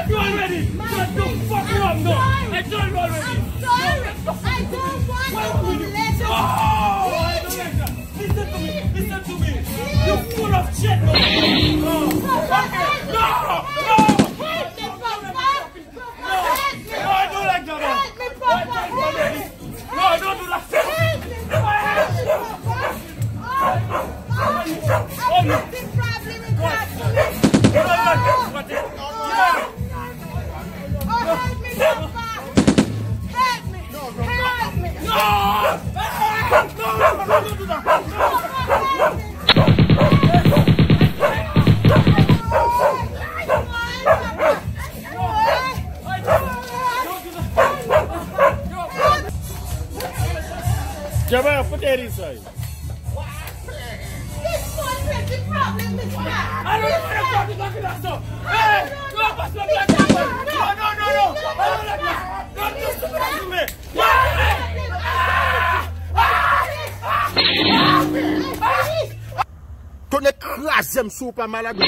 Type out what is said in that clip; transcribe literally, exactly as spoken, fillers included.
You already. Shut the fuck up, no. I told you already. I'm sorry. I don't want to live. No, I don't like that. Listen to me. Listen to me. You full of shit, no. No. Okay. No. No. Help me, Papa. No, I don't like that, man. Help me, Papa. Help me. No, don't do that. Help me, Papa. Oh, oh, I got the problem with that. No. Oh, help me, Papa. Help me. Help me. No. No, no, no, no, don't do that. Papa, help me. Jabba, put that inside. This one is the problem, Mister. I don't know what you're talking about, sir. Hey, no, pass my black people. No, no, no, no. I don't like that. Don't do stupid to me. Tonnè kraze m si w pa malad.